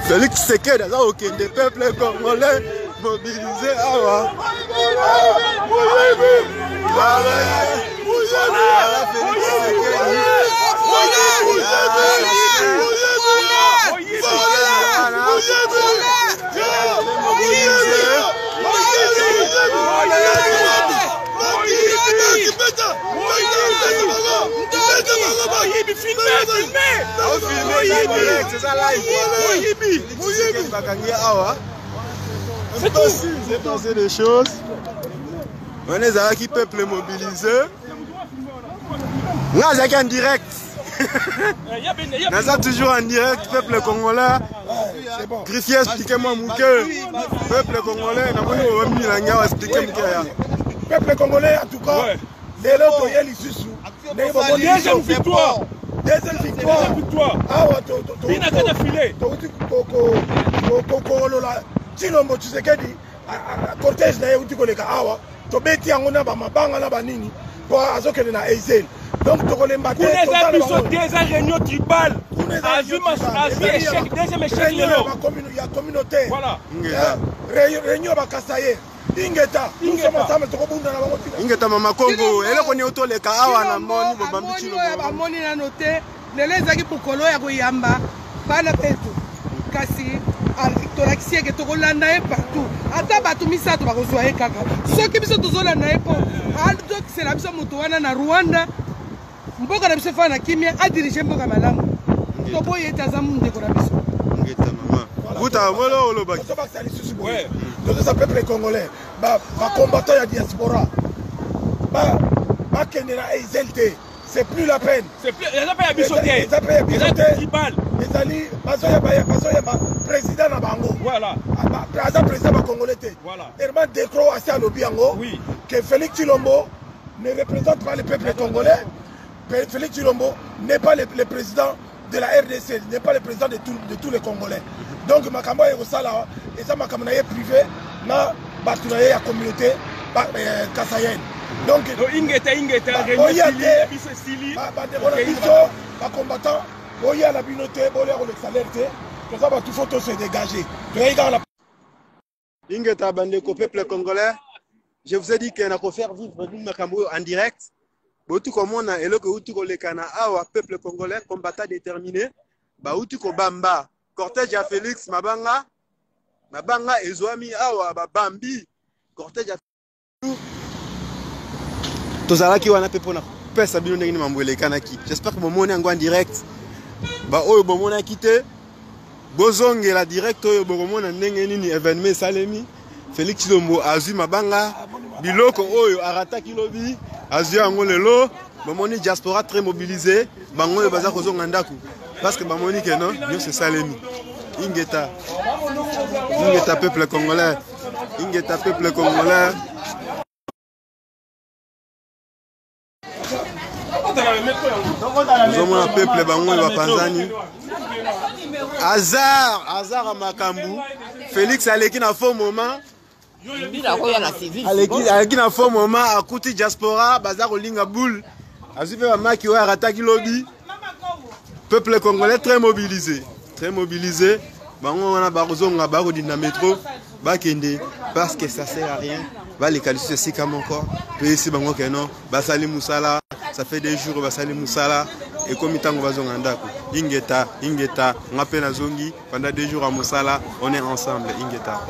Félix Tshisekedi aza kokende peuple congolais mobilisé awa. Félix Tshisekedi. Bakangi awa c'est passé des choses wana ezalaki peuple mobilisé nga azalaki en direct naza toujours en direct peuple congolais griffier explique moi moke peuple congolais namoni obamilangi awa explique moke ya peuple congolais en tout cas lelo toye lisusu ndenge bomoni deuxième victoire deuxième victoire victoire awa bina kata filet touti kokolola Tshilombo Tshisekedi cortège na ye euti koleka awa tobeti yango na bamabanga na banini mpo azokende na Eisel donc tokolemba te kuna eza biso te eza réunion tribale azwi échec deuxième échec lelo ya communauté réunion bakasaye ingeta ensemble tokobunda na bango tina ingeta mama kongo eloko nini otoleka awa na moni bobambi chilo amoni nano te lelo ezalaki mokolo ya koyamba bana betu kasi tolakisi eke tokolanda ye partout ata bato misato bakozwa ye kaka soki biso tozolanda ye mpo azokisela biso moto wana na rwanda mboka na biso efana na kimia adirige mboka malamu toboyi ete aza ndeko na biso. Ngeta mama buta molo olobaki tozobakisa lisusu boye tozosa peuple congolais bacombattant ya diaspora bakende na Eisel te, c'est plus la peine. Eza mpe ya biso te, eza mpe ya biso te, ezali bazoyeba président na bango aza président bacongolais te. Herman Decro asi alobi yango que Félix Tshilombo ne représente pas le peuple congolais. Félix Tshilombo n'est pas le président de la RDC, n'est pas le président de tous les Congolais. Donc makambo ya kosala eza makambo na ye privé na bato na ye ya communauté kasayenne. Donc ingeta ingeta boya te biso esili bandeko na biso bacombattant, boya na bino te, boya kolekisa l'heure te, toza bato faut to se dégager, toyei kaka na Ingeta bandeko peuple congolais, je vous ai dit que nako faire vivre bino makambo oyo en direct. Bouti komona eloko euti koleka na awa, peuple congolais combattant déterminé, bauti kobamba cortège ya Félix mabanga, mabanga ezwami awa, babambi cortège ya tozalaki wana mpe mpona kopesa bino ndenge nini mambo elekanaki. J'espère que bomoni yango en direct. Baoyo bomonaki te, bozongela direct oyo, bokomona ndenge nini événement esalemi. Félix Tshilombo azwi mabanga, biloko oyo arataki lobi azwi yango lelo. Bomoni diaspora très mobilisé, bango oyo baza kozonga ndako parce que bamoni ke non, nyonso esalemi. Ingeta ingeta peuple congolais, ingeta peuple congolais. Ozomona peuple bango oyo bapanzani, hasard hasard ya makambo. Félix aleki na faux moment, aleki na faux moment, akuti diaspora baza kolinga boule, azwi mpe bamaki oyo arataki lobi. Peuple congolais très mobilisé, très mobilisé. Bango wana bakozonga, bakodinda métro bakende parce que ça sert à rien baleka lisusu esika moko. Toyesi bango ke non, basali mosala, ça fait des jours basali mosala, ekomi ntango bazonga ndako. Ingeta ingeta, nga mpe nazongi pendant 2 jours ya mosala, on est ensemble, ingeta.